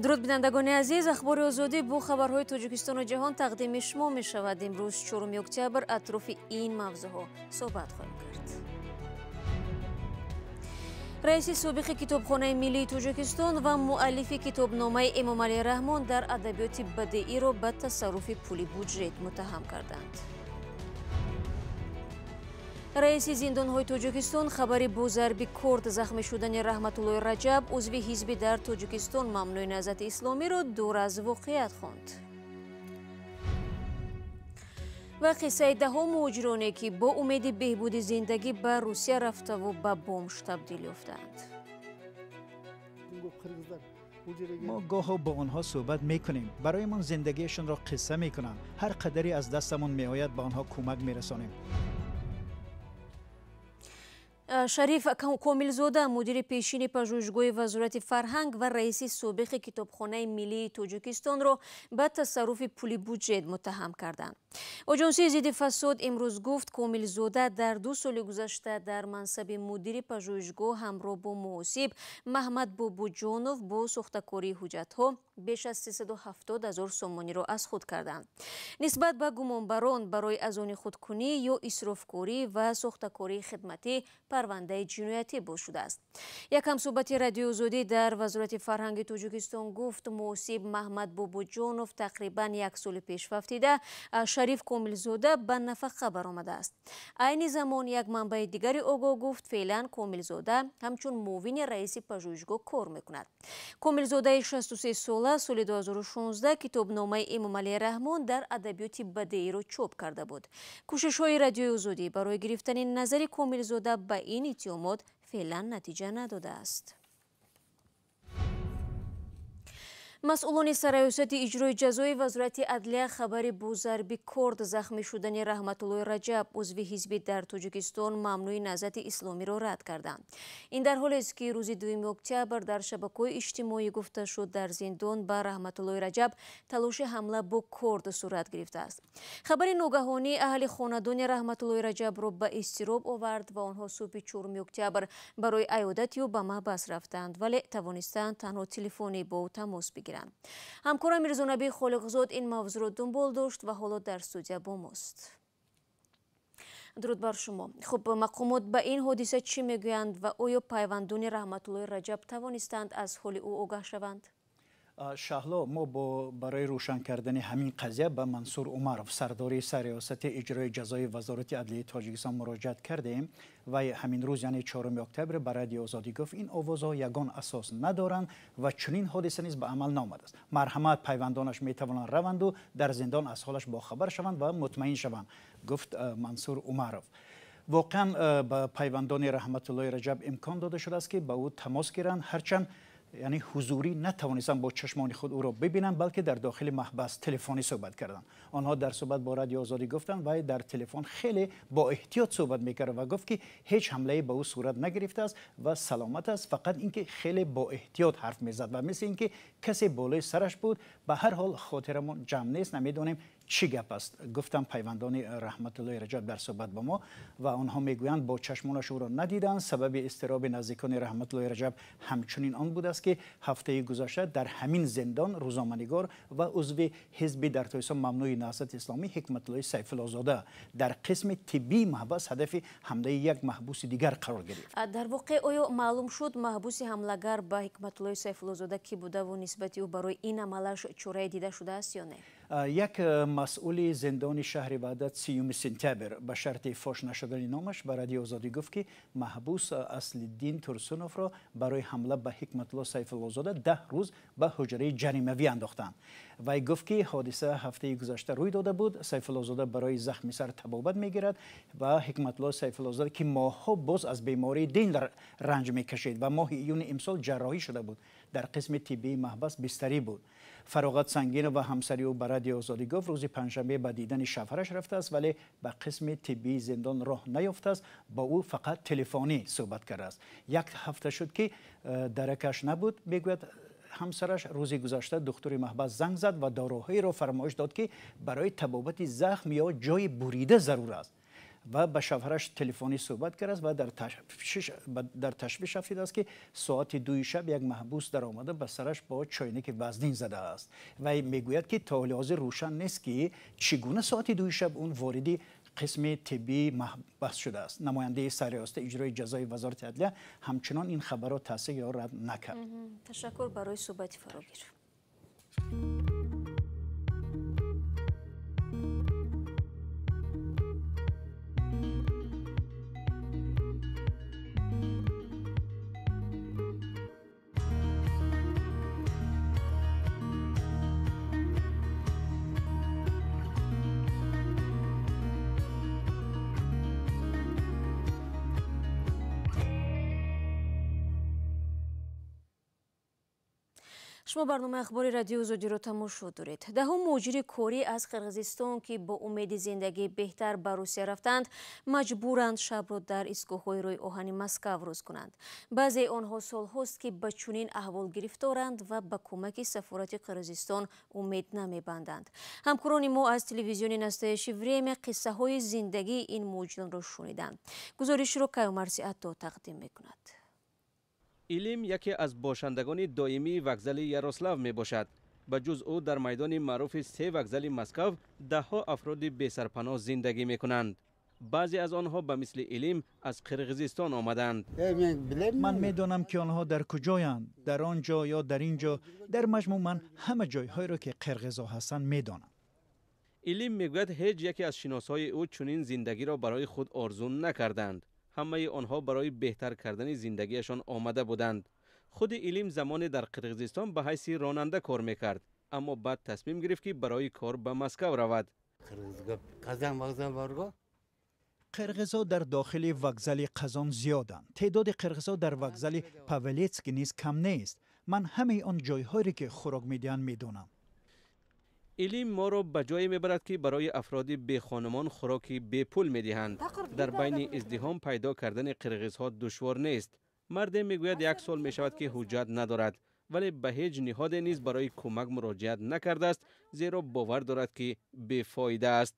Дуруд бинандагони азиз, Ахбори Озодӣ бо хабарҳои Тоҷикистону ҷаҳон тақдими шумо мешавад. Имрӯз 4 октябр атрофи ин мавзӯъҳо суҳбат хоҳем кард. Раиси собиқи Китобхонаи миллии Тоҷикистон ва муаллифи китобномаи Эмомалӣ Раҳмон дар адабиёти бадеиро ба тасарруфи пули буҷет муттаҳам карданд. Раиси зиндонҳои Тоҷикистон хабари бо зарби корд захмӣ шудани Раҳматуллои Раҷаб, узви ҳизби дар Тоҷикистон мамнӯи Наҳзати Исломиро дур аз воқеият хонд. Ва қиссаи даҳо муҳоҷироне, ки бо умеди беҳбуди зиндагӣ ба Русия рафтаву ба бомж табдил ёфтаанд. Мо гоҳо бо онҳо суҳбат мекунем, бароямон зиндагиашонро қисса мекунанд. Ҳар қадаре аз дастамон меояд, ба онҳо кӯмак мерасонем. Шариф Комилзода, мудири пешини пажӯҳишгоҳи Вазорати фарҳанг ва раиси собиқи Китобхонаи миллии Тоҷикистонро ба тасарруфи пули буҷет муттаҳам карданд. Оҷонсии зидди фасод имрӯз гуфт, Комилзода дар 2 соли гузашта дар мансаби мудири пажӯҳишгоҳ ҳамроҳ бо муҳосиб Маҳмад Бобоҷонов бо сохтакории ҳуҷҷатҳо беш аз 370 ҳазор сомониро аз худ карданд. Нисбат ба гумонбарон барои аз они худкунӣ ё исрофкорӣ ва сохтакории хидматӣ парвандаи ҷиноятӣ боз шудааст. Як ҳамсӯҳбати Радиои Озодӣ дар Вазорати фарҳанги Тоҷикистон гуфт, муҳосиб Маҳмад Бобоҷонов тақрибан 1 соли пеш фавтида, Шариф Комилзода ба нафақа баромадааст. Айни замон як манбаи дигари огоҳ гуфт, феълан Комилзода ҳамчун муовини раиси пажӯҳишгоҳ кор мекунад. Комилзодаи 63 сола соли 2016 китобномаи Эмомалӣ Раҳмон дар адабиёти бадеиро чоп карда буд. Кӯшишҳои Радиои Озодӣ барои гирифтани назари Комилзода ба ин иттиҳомот феълан натиҷа надодааст. Масъулони сарраёсати иҷрои ҷазои Вазорати адлия хабари бо зарби корд захмӣ шудани Раҳматуллои Раҷаб, узви ҳизби дар Тоҷикистон мамнӯи Наҳзати Исломиро рад карданд. Ин дар ҳолест, ки рӯзи 2 октябр дар шабакаҳои иҷтимоӣ гуфта шуд, дар зиндон ба Раҳматуллои Раҷаб талоши ҳамла бо корд сурат гирифтааст. Хабари ногаҳонӣ аҳли хонадони Раҳматуллои Раҷабро ба изтироб овард ва онҳо субҳи 4 октябр барои аёдати ӯ ба маҳбас рафтанд, вале тавонистанд танҳо телефонӣ бо ӯ тамос бигиранд. Ҳамкорам Мирзонаби Холиқзод ин мавзӯъро дунбол дошт ва ҳоло дар студия бо мост. Дуруд бар шумо. Хуб, мақомот ба ин ҳодиса чӣ мегӯянд ва оё пайвандони Раҳматуллои Раҷаб тавонистанд аз ҳоли ӯ огаҳ шаванд? Шаҳло, мо барои рӯшан кардани ҳамин қазия ба Мансур Умаров, сардори сарриёсати иҷрои ҷазои Вазорати адлияи Тоҷикистон муроҷиат кардем ва ҳамин рӯз, яъне 4 октябр, ба Радиои Озодӣ гуфт, ин овозҳо ягон асос надоранд ва чунин ҳодиса низ ба амал наомадааст. Марҳамат, пайвандонаш метавонанд раванду дар зиндон аз ҳолаш бохабар шаванд ва мутмаин шаванд, гуфт Мансур Умаров. Воқеан ба пайвандони Раҳматуллои Раҷаб имкон дода шудааст, ки ба ӯ тамос гиранд, ҳарчанд яъне ҳузурӣ натавонистанд бо чашмони худ ӯро бибинанд, балки дар дохили маҳбас телефонӣ суҳбат карданд. Онҳо дар суҳбат бо Радиои Озодӣ гуфтанд, вай дар телефон хеле бо эҳтиёт суҳбат мекард ва гуфт, ки ҳеҷ ҳамлае ба ӯ сурат нагирифтааст ва саломат аст, фақат инки хеле бо эҳтиёт ҳарф мезад ва мисли инки касе болои сараш буд. Ба ҳар ҳол хотирамон ҷамъ нест, намедонем чӣ гап аст, гуфтанд пайвандони Раҳматуллои Раҷаб дар суҳбат бо мо ва онҳо мегӯянд бо чашмонаш ӯро надиданд. Сабаби изтироби наздикони Раҳматуллои Раҷаб ҳамчунин он будааст, ки ҳафтаи гузашта дар ҳамин зиндон рӯзноманигор ва узви ҳизби дар Тоҷикистон мамнӯи Наҳзати Исломӣ Ҳикматуллои Сайфуллозода дар қисми тиббии маҳбас ҳадафи ҳамлаи як маҳбуси дигар қарор гирифт. Дар воқеъ оё маълум шуд маҳбуси ҳамлагар ба Ҳикматуллои Сайфуллозода кӣ будаву нисбати ӯ барои ин амалаш чорае дида шудааст ё не? Як масъули зиндони шаҳри Ваҳдат 30 сентябр ба шарти фош нашудани номаш ба Радиои Озодӣ гуфт, ки маҳбус Аслиддин Турсуновро барои ҳамла ба Ҳикматулло Сайфуллозода 10 рӯз ба ҳуҷраи ҷаримавӣ андохтанд. Вай гуфт, ки ҳодиса ҳафтаи гузашта рӯй дода буд. Сайфуллозода барои захми сар табобат мегирад ва Ҳикматулло Сайфуллозода, ки моҳҳо боз аз бемории дил ранҷ мекашид ва моҳи июни имсол ҷарроҳӣ шуда буд, дар қисми тиббии маҳбас бистарӣ буд. Фароғат Сангинов ва ҳамсари ӯ ба Радиои Озодӣ гуфт, рӯзи панҷшанбе ба дидани шавҳараш рафтааст, вале ба қисми тиббии зиндон роҳ наёфтааст, бо ӯ фақат телефонӣ суҳбат кардааст. 1 ҳафта шуд, ки даракаш набуд, мегӯяд ҳамсараш. Рӯзи гузашта духтури маҳбас занг зад ва доруҳоеро фармоиш дод, ки барои табобати захм ё ҷои бурида зарур аст. ва ба шавҳараш телефонӣ суҳбат кардааст ва дар ташвиш афтидааст, ки соати 2 шаб як маҳбус даромада ба сараш бо чойники вазнин задааст. Вай мегӯяд, ки то ҳоли ҳозир рӯшан нест, ки чӣ гуна соати 2 шаб он вориди қисми тиббии маҳбас шудааст. Намояндаи сарриёсати иҷрои ҷазои Вазорати адлия ҳамчунон ин хабарро тасдиқ ё рад накард. Ташаккур барои суҳбати фарогир. Шумо барномаи ахбори Радиои Озодиро тамошо доред. Даҳум муҳоҷири корӣ аз Қирғизистон, ки бо умеди зиндагии беҳтар ба Русия рафтанд, маҷбуранд шабро дар истгоҳҳои рӯи оҳани Москав рӯз кунанд. Баъзеи онҳо солҳост, ки ба чунин аҳвол гирифторанд ва ба кӯмаки сафорати Қирғизистон умед намебанданд. Ҳамкорони мо аз телевизиони Настоящее время қиссаҳои зиндагии ин муҳоҷиронро шуниданд. Гузоришро Каюмарси Атто тақдим мекунад. Илим яке аз бошандагони доимии вокзали Ярослав мебошад. Ба ҷуз ӯ дар майдони маъруфи се вокзали Москав даҳҳо афроди бесарпаноҳ зиндагӣ мекунанд. Баъзе аз онҳо ба мисли Илим аз Қирғизистон омаданд. Ман медонам, ки онҳо дар куҷоянд, дар он ҷо ё дар ин ҷо. Дар маҷмӯъ ман ҳама ҷойҳоеро, ки қирғизҳо ҳастанд, медонам. Илим мегӯяд, ҳеҷ яке аз шиносҳои ӯ чунин зиндагиро барои худ орзу накарданд. Ҳамаи онҳо барои беҳтар кардани зиндагиашон омада буданд. Худи Илим замоне дар Қирғизистон ба ҳайси ронанда кор мекард, аммо баъд тасмим гирифт, ки барои кор ба Москав равад. Қирғизҳо дар дохили вокзали Қазон зиёданд. Теъдоди қирғизҳо дар вокзали Павелецкий низ кам нест. Ман ҳамаи он ҷойҳоеро, ки хӯрок медиҳанд, медонам. Илим моро ба ҷое мебарад, ки барои афроди бехонумон хӯроки бепул медиҳанд. Дар байни издиҳом пайдо кардани қирғизҳо душвор нест. Марде мегӯяд, як сол мешавад, ки ҳуҷҷат надорад, вале ба ҳеҷ ниҳоде низ барои кӯмак муроҷиат накардааст, зеро бовар дорад, ки бефоида аст.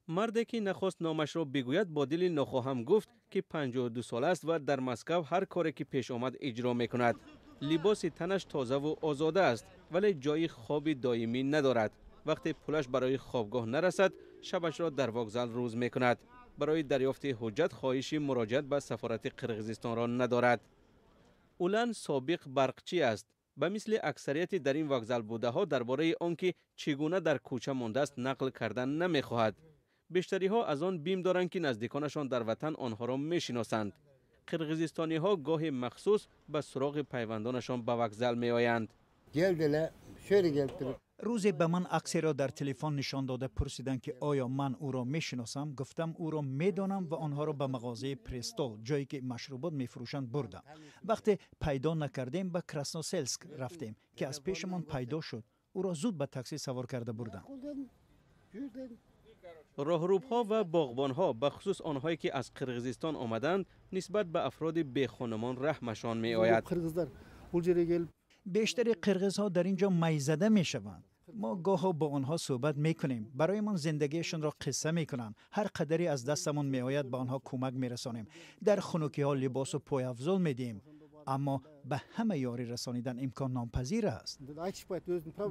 Марде, ки нахост номашро бигӯяд, бо дили нохоҳам гуфт, ки 52 сола аст ва дар Москав ҳар коре ки пеш омад иҷро мекунад. Либоси танаш тозаву озода аст, вале ҷои хоби доимӣ надорад. Вақте пулаш барои хобгоҳ нарасад, шабашро дар вокзал рӯз мекунад. Барои дарёфти ҳуҷҷат хоҳиши муроҷиат ба сафорати Қирғизистонро надорад. Улан собиқ барқчӣ аст. Ба мисли аксарияти дар ин вокзал будаҳо дар бораи он ки чӣ гуна дар кӯча мондааст, нақл кардан намехоҳад. Бештариҳо аз он бим доранд, ки наздиконашон дар ватан онҳоро мешиносанд. Қирғизистониҳо гоҳи махсус ба суроғи пайвандонашон ба вокзал меоянд. Рӯзе ба ман аксеро дар телефон нишон дода пурсиданд, ки оё ман ӯро мешиносам. Гуфтам, ӯро медонам ва онҳоро ба мағозаи Престол, ҷое ки машрубот мефурӯшанд, бурдам. Вақте пайдо накардем, ба Красноселск рафтем, ки аз пешамон пайдо шуд. Ӯро зуд ба таксӣ савор карда бурдам. Роҳрубҳо ва боғбонҳо, бахусус онҳое ки аз Қирғизистон омаданд, нисбат ба афроди бехонумон раҳмашон меояд. Бештари қирғизҳо дар ин ҷо майзада мешаванд. Мо гоҳо бо онҳо суҳбат мекунем, бароямон зиндагиашонро қисса мекунанд. Ҳар қадаре аз дастамон меояд, ба онҳо кӯмак мерасонем. Дар хунукиҳо либосу пойафзол медиҳем, аммо ба ҳама ёрӣ расонидан имконнопазир аст.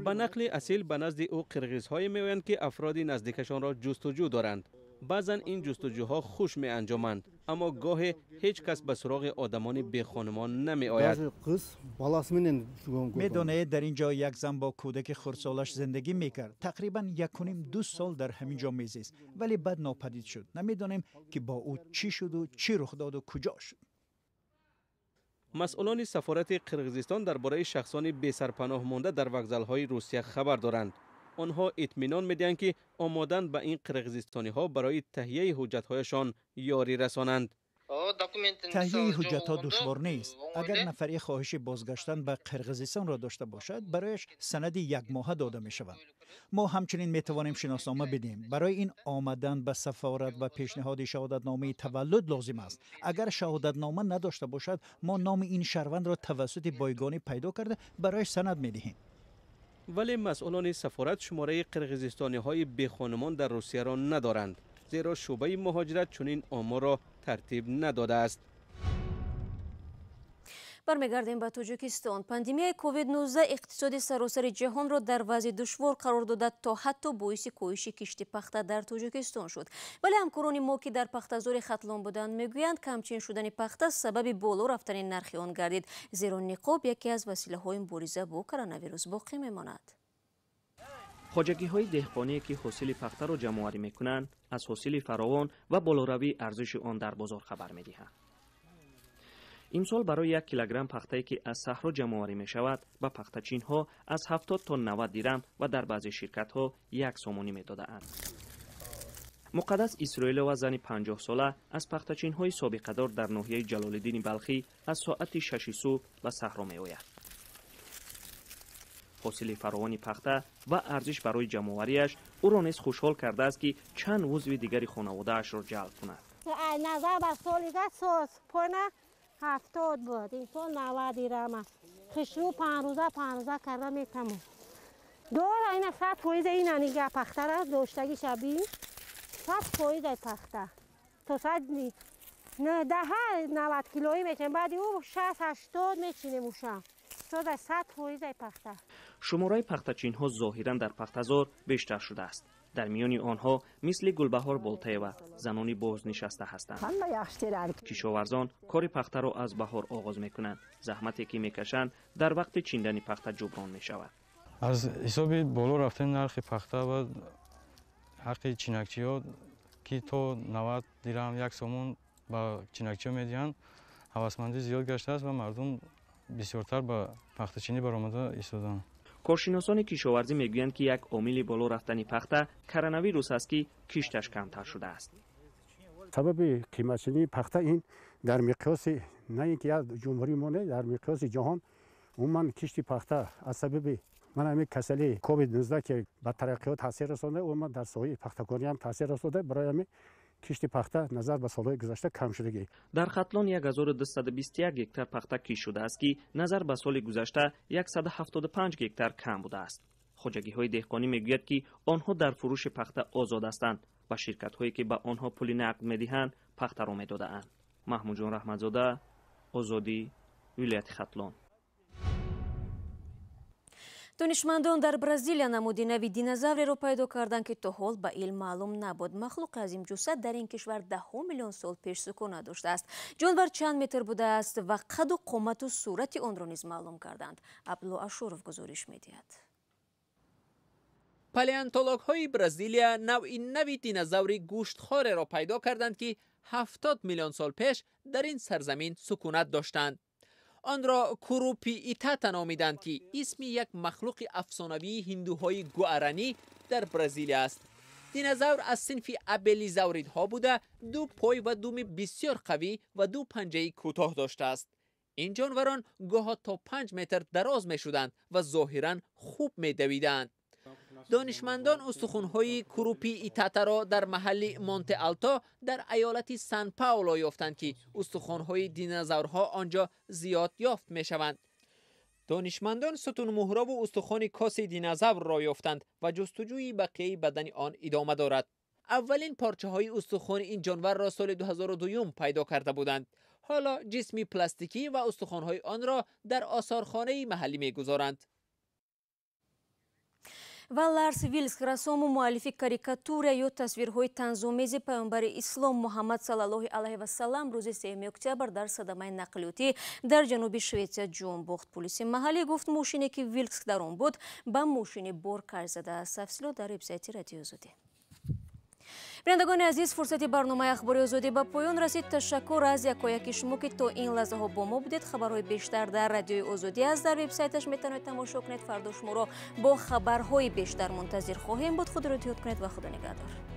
Ба нақли Асил, ба назди ӯ қирғизҳое меоянд, ки афроди наздикашонро ҷустуҷӯ доранд. Баъзан ин ҷустуҷӯҳо хуш меанҷоманд, аммо гоҳе ҳеҷ кас ба суроғи одамони бехонумон намеояд. Медонед, дар ин ҷо як зан бо кӯдаки хурдсолаш зиндагӣ мекард. Тақрибан 1.5-2 сол дар ҳамин ҷо мезист, вале баъд нопадид шуд. Намедонем, ки бо ӯ чӣ шуду чӣ рух доду куҷо шуд. Масъулони сафорати Қирғизистон дар бораи шахсони бесарпаноҳ монда дар вокзалҳои Русия хабар доранд. Онҳо итминон медиҳанд, ки омоданд ба ин қирғизистониҳо барои таҳияи ҳуҷҷатҳояшон ёрӣ расонанд. Таҳияи ҳуҷҷатҳо душвор нест. Агар нафаре хоҳиши бозгаштан ба Қирғизистонро дошта бошад, барояш санади якмоҳа дода мешавад. Мо ҳамчунин метавонем шиноснома бидиҳем. Барои ин омадан ба сафорат ва пешниҳоди шаҳодатномаи таваллуд лозим аст. Агар шаҳодатнома надошта бошад, мо номи ин шаҳрвандро тавассути бойгонӣ пайдо карда барояш санад медиҳем. Вале масъулони сафорат шумораи қирғизистониҳои бехонумон дар Русияро надоранд. Зеро шӯъбаи муҳоҷират чунин оморро тартиб надодааст. Бармегардем ба Тоҷикистон. Пандемияи COVID-19 иқтисоди саросари ҷаҳонро дар вазъи душвор қарор дода, то ҳатто боиси коҳиши кишти пахта дар Тоҷикистон шуд. Вале ҳамкорони мо, ки дар пахтазори Хатлон буданд, мегӯянд, камчин шудани пахта сабаби боло рафтани нархи он гардид, зеро ниқоб яке аз василаҳои мубориза бо коронавирус боқӣ мемонад. Хоҷагиҳои деҳқоние, ки ҳосили пахтаро ҷамъоварӣ мекунанд, аз ҳосили фаровон ва болоравии арзиши он дар бозор хабар медиҳанд. Имсол барои 1 килограмм пахтае, ки аз саҳро ҷамъоварӣ мешавад, ба пахтачинҳо аз 70 то 90 дирам ва дар баъзе ширкатҳо 1 сомонӣ медодаанд. Муқаддас Исроилова, зани 50-сола, аз пахтачинҳои собиқадор дар ноҳияи Ҷалолиддини Балхӣ, аз соати 6 субҳ ба саҳро меояд. Ҳосили фаровони пахта ва арзиш барои ҷамъовариаш ӯро низ хушҳол кардааст, ки чанд узви дигари хонаводаашро ҷалб кунад. Назар ба соли пона 70 буд, имсол 90 дирам аст. Хушрӯ 5 рӯза 5 рӯза карда метамон. Дора ина 100% ина нига пахтара доштаги шаби 100% пахта. То сад даҳа 90 килоӣ мечинем, баъди ӯ 60-80 мечинем уша. Сода 100% пахта. Шумораи пахтачинҳо зоҳиран дар пахтазор бештар шудааст. Дар миёни онҳо мисли Гулбаҳор Болтаева занони бознишаста ҳастанд. Кишоварзон кори пахтаро аз баҳор оғоз мекунанд. Заҳмате, ки мекашанд, дар вақти чиндани пахта ҷуброн мешавад. Аз ҳисоби боло рафтани нархи пахта ва ҳаққи чинакчиҳо, ки то 90 дирам, 1 сомон ба чинакчиҳо медиҳанд, ҳавасмандӣ зиёд гаштааст ва мардум бисёртар ба пахтачинӣ баромада истодаанд. Коршиносони кишоварзӣ мегӯянд, ки як омили боло рафтани пахта коронавирус аст, ки кишташ камтар шудааст. Сабаби қиматшавии пахта ин дар миқёси на ин ки як ҷумҳурии мо не, дар миқёси ҷаҳон умуман кишти пахта аз сабаби ман ҳамин касалии COVID-19, ки ба тараққиёт таъсир расонда, умуман дар соҳаи пахтакориам таъсир расонда, барои ҳамин кишти пахта назар ба солҳои гузашта кам шудагӣ. Дар Хатлон 1221 гектар пахта кишт шудааст, ки назар ба соли гузашта 175 гектар кам будааст. Хоҷагиҳои деҳқонӣ мегӯяд, ки онҳо дар фурӯши пахта озод ҳастанд ва ширкатҳое, ки ба онҳо пули нақд медиҳанд, пахтаро медодаанд. Маҳмудҷон Раҳматзода, Озодӣ, вилояти Хатлон. Донишмандон дар Бразилия намуди нави динозавреро пайдо карданд, ки то ҳол ба илм маълум набуд. Махлуқи азимҷусса дар ин кишвар даҳҳо миллион сол пеш сукунат доштааст. Ҷонвар чанд метр будааст ва қаду қомату сурати онро низ маълум карданд. Абдулло Ашуров гузориш медиҳад. Палеонтологҳои Бразилия навъи нави динозаври гӯштхореро пайдо карданд, ки 70 миллион сол пеш дар ин сарзамин сукунат доштанд. Онро Курупи Итата номиданд, ки исми як махлуқи афсонавии ҳиндуҳои гуаранӣ дар Бразилия аст. Динозавр аз синфи абелизавридҳо буда, ду пой ва думи бисёр қавӣ ва ду панҷаи кӯтоҳ доштааст. Ин ҷонварон гоҳо то 5 метр дароз мешуданд ва зоҳиран хуб медавиданд. Донишмандон устухонҳои Курупи Итатаро дар маҳалли Монте Алто дар аёлати Сан Пауло ёфтанд, ки устухонҳои динозаврҳо он ҷо зиёд ёфт мешаванд. Донишмандон сутунмуҳрову устухони коси динозаврро ёфтанд ва ҷустуҷӯи бақияи бадани он идома дорад. Аввалин порчаҳои устухони ин ҷонварро соли 2002 пайдо карда буданд. Ҳоло ҷисми пластикӣ ва устухонҳои онро дар осорхонаи маҳаллӣ мегузоранд. Ва Ларс Вилкс, рассому муаллифи карикатура ё тасвирҳои танзомези паёмбари ислом Муҳаммад саллаллоҳи алайҳи вассалам, рӯзи 3 октябр дар садамаи нақлиётӣ дар ҷануби Шветсия ҷон бохт. Пулиси маҳаллӣ гуфт, мошине, ки Вилкс дар он буд, ба мошини боркаш задааст. Тафсилот дар вебсайти Радиои Озодӣ. Бинандагони азиз, фурсати барномаи Ахбори Озодӣ ба поён расид. Ташаккур аз якояки шумо, ки то ин лаҳзаҳо бо мо будед. Хабарҳои бештар дар Радиои Озодӣ аст, дар вебсайташ метавонед тамошо кунед. Фардо шуморо бо хабарҳои бештар мунтазир хоҳем буд. Худро эҳтиёт кунед ва Худо нигаҳдор.